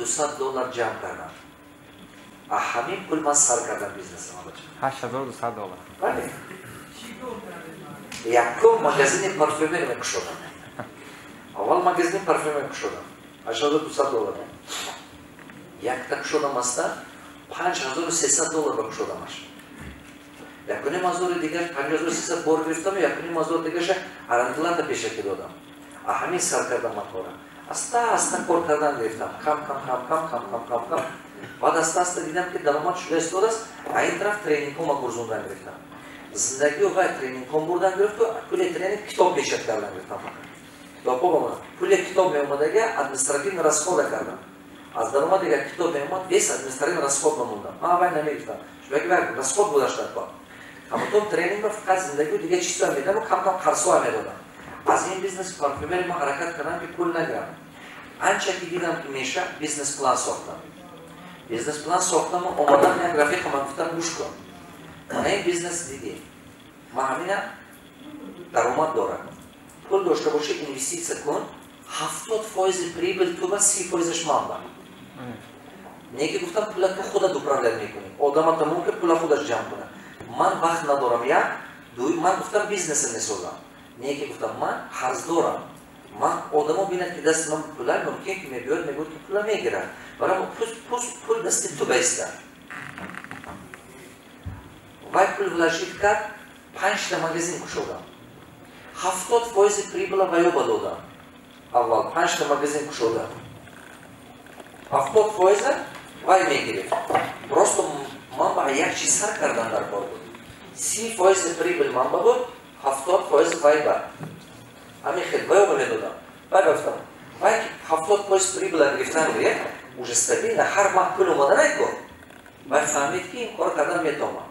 $8200 ҷамъ кардам. А ҳамин пул ман сар кардам бизнесама, бача. $8200. Бале. Якум магазини парфюмер мекушодам. Аввал магазини парфюмер кушодам. $8200. Якта кушодам аста $5300 ба кушодамаш. 1,5 ҳазори дигар 5300 бор гирифтам, 1,5 ҳазор дигарша аренплата пешакӣ додам. А ҳамин сар кардам ман кора. Аста аста кор кардан гирифтам. Кам кам кам кам кам кам кам кам. Баъд аста аста дидам, ки даромад шуда истодааст, а ин тараф тренингҳома гурзондан гирифтам. Зиндагиу вай тренингҳом бурдан гирифту, пули тренинг китоб печать кардан гирифтам. Китобҳо ба пули китоб меомадага административный расхода кардам. Аз даромади як китоб меомад, весь административный расход мемондам. Ман вай намегирифтам. Чунки вай расход будаш дар кор. Ҳаматон тренингро фақат зиндагиу дига чизҳо медам, кам кам қарзҳо медодам. Аз ин бизнес парфюмери ман ҳаракат кардам, ки пул нагирам. Анча ки дидам, ки меша, бизнес-план сохтам. Бизнес-план сохтам, омадам як рафиқам, гуфтам: «Гӯш кун, мана ин бизнес дидӣ, ман ҳамина даромад дорам, пул дошта бошӣ, инвеститсия кун, 70 фоизи прибыль туба, 30 фоизаш ман ба». Неки, гуфтам, пула ту худат управлять мекунӣ, одамата мумкин пула худаш ҷамъ кунад, ман вақт надорам. Як дуй, ман, гуфтам, бизнеса месозам. Неки, гуфтам, ман қарздорам, ман одамо бинад, ки дасти ман пула, мумкин ки мебиёд, мегӯяд, ки пула мегирад, барам пул дасти ту баиста. Вай пул вложить кард, панҷта магазин кушодам, 70 фоизи прибыла ваёба додам. Аввал панҷта магазин кушодам, 70 фоиза вай мегирифт. Просто ман ба як чиз сар кардан дар кор буд. 30 фоизи прибыль ман ба буд, 70 фоиз вай ба. Ҳамин хел ваёба медодам. Вай гуфтам, вай ки 70 фоиз прибыла гирифтан гирифт, уже стабильно ҳар маҳ пул омада накун. Вай фаҳмид, ки ин кор кардан метавонам.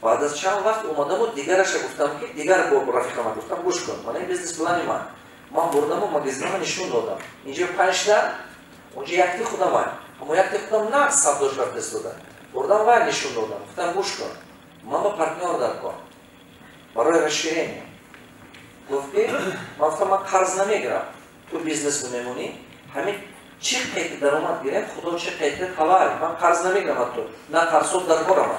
Баъд аз чанд вақт омадаму дигараша гуфтам, ки дигар бо рафиқама гуфтам: «Гӯш кун, мана ин бизнес-плани ман». Ман бурдаму магазинама нишон додам. Инҷо панҷта, онҷо якти худамай, аммо якти худам нағз савдош рафта истода. Бурдам, вай нишон додам, гуфтам: «Гӯш кун, ман ба партнёр дар кор барои расширение». Гуфт ки, ман гуфтам, ман қарз намегирам, ту бизнес мемонӣ, ҳамин чӣ қайти даромад гирем, худо чӣ қайти ҳавай, ман қарз намегирам аз ту, на қарзҳо дар корам.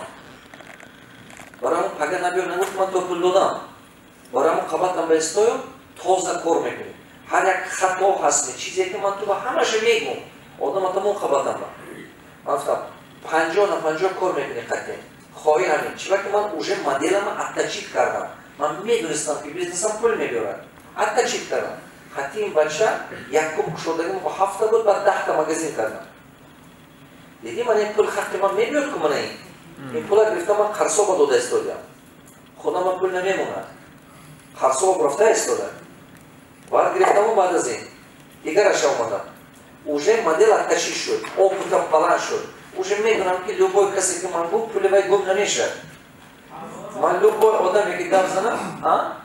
Барои ҳамон пага набиёр, нагуфт, ман то пул додам. Барои ҳамон қабатам ба истою тоза кор мекунӣ, ҳар як хато ҳастми, чизе ки ман ту ба ҳамаша мегӯм, одам тамом қабатам ба. Ман гуфтам, 50 на 50 кор мекунӣ қатъи хоҳӣ. Ҳамин чиба ки ман уже моделама отточить кардам, ман медонистам, ки бизнесам пул мебиёрад, отточить кардам. Хати ин бача якум кушодагим бо ҳафта буд, баъд 10-та магазин кардам. Дидӣ, ман ин пул ҳаққи ман мебиёд ку, мана ин пула гирифтам, ман қарзҳо дода истодиам, худама пул намемонад, қарзҳо рафта истода. Баъд гирифтаму баъд аз ин дигараша омадам, уже модель отточить шуд, опытам баланд шуд, уже медонам, ки любой касе ки ман гум, пули вай гум намешавад. Ман любой одаме ки гап занам, а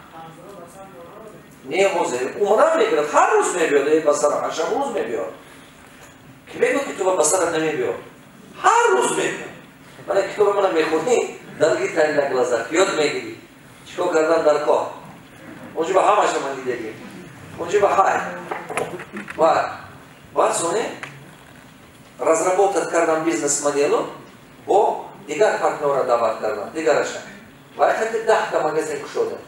не, ҳозир омадам мегирад, ҳар рӯз мебиёд, э, ба сарам ҳар рӯз мебиёд. Ки мегӯяд, ки ту ба сарат намебиёд, ҳар рӯз мебиёд. Мана китоби мана мехонӣ, «Долги таяли на глазах», ёд мегирӣ чикор кардан дар кор. Онҷо ба ҳамаша ман дидагӣ, онҷо ба ҳай. Баъд соне разработать кардам бизнес-моделу, бо дигар партнёра даъват кардам, дигараша. Вай хати 10-та магазин кушодем.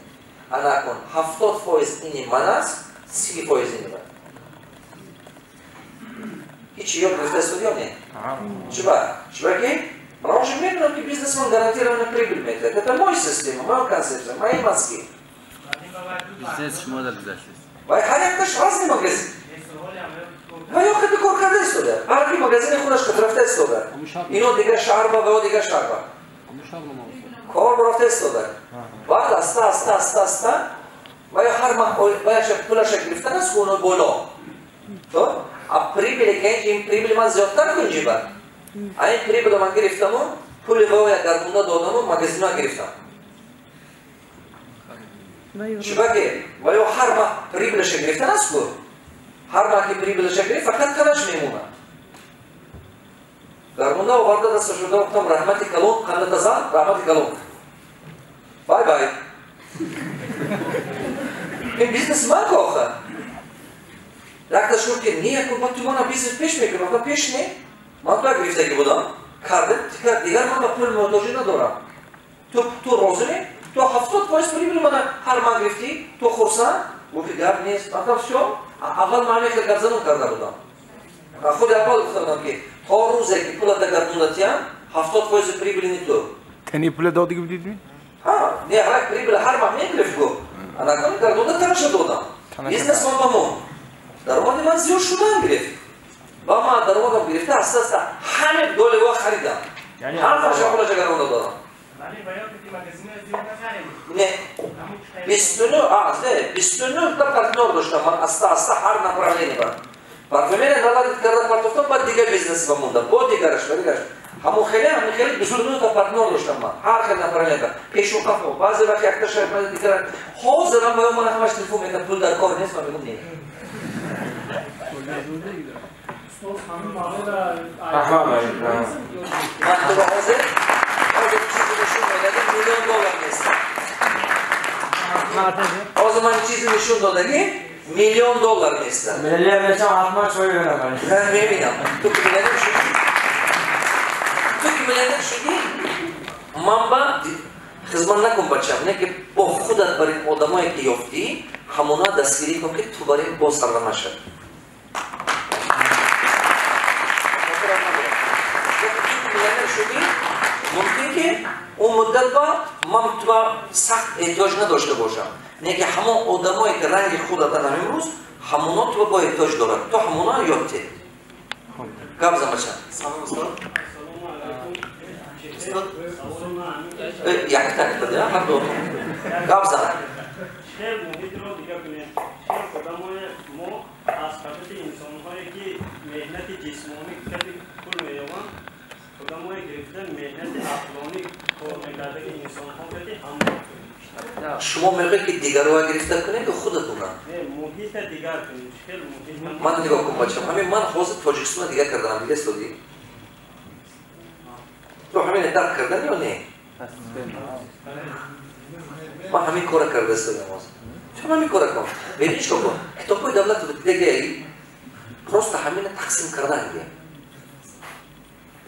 Анакун 70 фоиз ини ман аст, 30 фоиз ини ман. Ҳичи ёд гирифта истоди ё не? Чиба? Чиба ки ман уже медонам, ки бизнесман гарантированно прибыль метиҳад. Это мой система, моя концепция, мои мозги. Бизнес шумо дар гузаштест. Вай ҳар якташ разный магазин. Ва ё хеле кор карда истода. Ҳар ки магазини худаш рафта истода. Ино дигар шаҳр ба, ва дигар шаҳр ба. Кор рафта истода. Баъд аста аста аста аста ва ё ҳар маҳ ваяша пулаша гирифтан аст куно боло. То а прибыли ки ин прибыли ман зиёдтар кун ҷиба. А ин прибыли ман гирифтаму пули воя гармонда додаму магазино гирифтам. Чиба ки ва ё ҳар маҳ прибылаша гирифтан аст ку. Ҳар маҳ ки прибылаша гирифт, фақат канаш мемонад. Гармонда оварда даста шуда, гуфтам: «Раҳмати калон, қандатазан, раҳмати калон. Бай бай». Ин бизнеси ман коха. Якта шуд ки не, якун ба ту мана бизнес пеш мекунам, гуфтам пеш не. Ман ту гирифтагӣ будам. Кардем, дигар ман ба пул муҳтоҷӣ надорам. Ту розӣ не? Ту 70% прибыли мана ҳар ман гирифтӣ, ту хурсанд? Гуфт гап нест. Гуфтам всё. Аввал ман ҳамин хел гап занон карда будам. Худи аввал гуфта будам ки то рӯзе ки пулата гардондатиям, 70% прибыли не ту. Тани пула додагӣ будидми? Ҳа, не, ҳар прибыли ҳар маҳ мегирифт гуфт. Анакон гардонда танаша додам. Бизнес ман ба мо. Даромади ман зиёд шудан гирифт. Ба ман даромадам гирифта, аста аста ҳаме долева харидам. Ҳамаша пулаша гардонда додам. Не, 29 та партнёр доштам ман аста аста ҳар направление бар. Парфюмерия наладит карда партофтам, баъд дигар бизнес ба мондам. Бо дигараш, ба дигараш. Ҳамон хеле, ҳамон хеле 29 та партнёр доштам ман. Ҳар хел направление бар. Пешу қафо. Баъзе вақт якта шояд, баъзе дигар. Ҳозирам ба ман ҳамаш телефон мекунад, пул дар кор нест, ман мегӯям не. Ман туро ҳозир чизе нишон медодам, миллион доллар нест. Ҳозир ман чизе нишон додагӣ, миллион доллар нест. Миллион мешам, ҳатман чой мебинам. Ман мебинам. Ту ки миллионер шудӣ? Ту ки миллионер шудӣ? Ман ба хизмат накун бачам, не ки бо худат бар ин одамое ки ёфтӣ, ҳамона дастгирӣ кун ки ту бар ин боз сарва нашавӣ. Мумкин ки он муддат ба ман туба сахт эҳтиёҷ надошта бошам. Не ки ҳамон одамое ки ранги худатан ҳамин рӯз, ҳамоно туба бо эҳтиёҷ дорад. Ту ҳамоно ёд те. Гап зан бачам. Салом устод. Якта якта, ҳар ду. Гап зан. Чӣ муҳитро дигар кунем? Чӣ одамои мо аз қабили инсонҳое ки меҳнати ҷисмонӣ кади пул меёбанд, одамое гирифта меҳнати ақлонӣ кор мекардаги инсонҳо кади ҳамроҳ кунем. Шумо мехоҳед ки дигарро гирифта кунед ё худатонро? Не, муҳита дигар кунем. Хел муҳит. Ман нигоҳ кун бачам, ҳамин ман ҳозир Тоҷикистонро дигар карданам, дига истодӣ? Ту ҳамин дарк кардан ё не? Ман ҳамин кора карда истодам ҳозир. Ту ҳамин кора кун. Бибин чӣ кун? Китобҳои давлатро дигаи просто ҳамина тақсим кардан ге.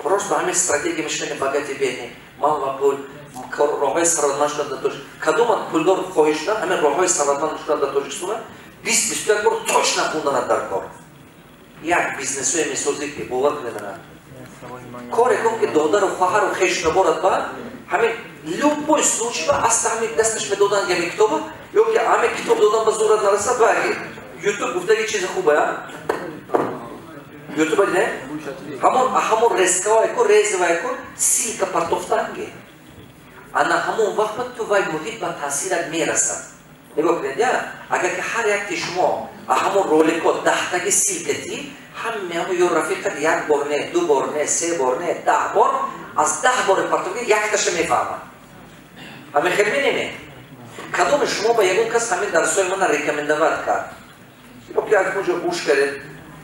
Просто ҳамин стратегия мышления богатый бедный, ман ва пул, роҳҳои сарватманд шудан дар Тоҷикистон. Кадомат пулдор хоҳӣ шудан, ҳамин роҳҳои сарватманд шудан дар Тоҷикистон 20-21 бор точно хонданат дар кор. Як бизнесое месозӣ ки бовар кунед на. Коре кун ки додару хоҳару хешу наборад ба ҳамин любой случай ба аста ҳамин дасташ медодан ҳамин китоба, ё ки ҳамин китоб додан ба зурат нарасад, ба YouTube гуфтаги чизи хубе, а? YouTube не? Ҳамон резкавай ку, резавай ку, ссылка партофтанги. Ана ҳамон вақт ту вай муҳит ба таъсират мерасад. Нигоҳ кунед, я? Агар ки ҳар якти шумо ҳамон роликҳо даҳтаги ссылка дӣ, ҳаме ҳамон ё рафиқат як бор не, ду бор не, се бор не, 10 бор, аз 10 бори партофтаги якташа мефаҳмад. Ҳамин хел менеме? Кадоме шумо ба ягон кас ҳамин дарсҳои мана рекомендовать кард? Ё ки аз куҷо гӯш кардед?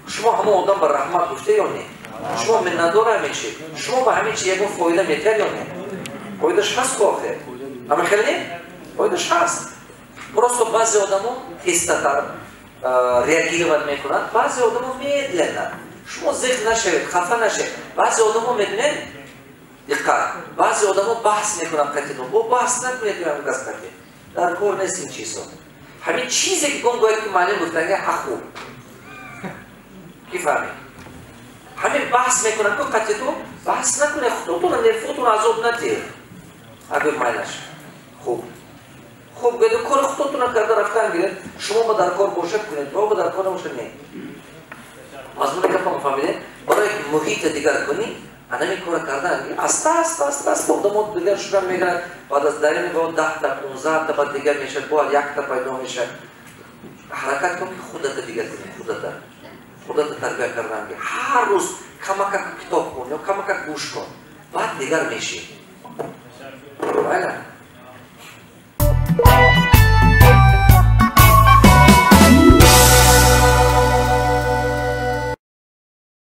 Шумо ҳамон одам ба раҳмат гуфта ё не? Шумо миннатдор ҳамин чи? Шумо ба ҳамин чи ягон фоида метиҳад ё не? Фоидаш ҳаст ку охир? Ҳамин хел не? Фоидаш ҳаст. Просто баъзе одамо тезтар реагировать мекунанд, баъзе одамо медленно. Шумо зиқ нашавед, хафа нашавед. Баъзе одамо медонед, диққат, баъзе одамо баҳс мекунанд қатино. Бо баҳс накунед ё ҳамин кас қати. Дар кор нест ин чизо. Ҳамин чизе ки гон гӯяд ки муаллим гуфтанга ҳақу. Ки фаҳмед? Ҳамин баҳс мекунанд ку қати ту, баҳс накунед, худотонро нервотонро азоб надиҳед. Агар майлаш. Хуб. Хуб, гӯяд кори худотонро карда рафтан гиред, шумо ба дар кор бошад кунед, ва ба дар кор набошад не. Мазмуни гапам фаҳмидед? Барои ки муҳита дигар кунӣ, анами кора кардан аста аста аста аста одамо дигар шудан мегирад, баъд аз дарини бо 10 та, 15 та баъд дигар мешавад, бояд якта пайдо мешавад. Ҳаракат кун ки худата дигар кунӣ, худата. Худата тарбия кардан ки ҳар рӯз камакак китоб хун ё камакак гӯш кун, баъд дигар мешӣ. Айна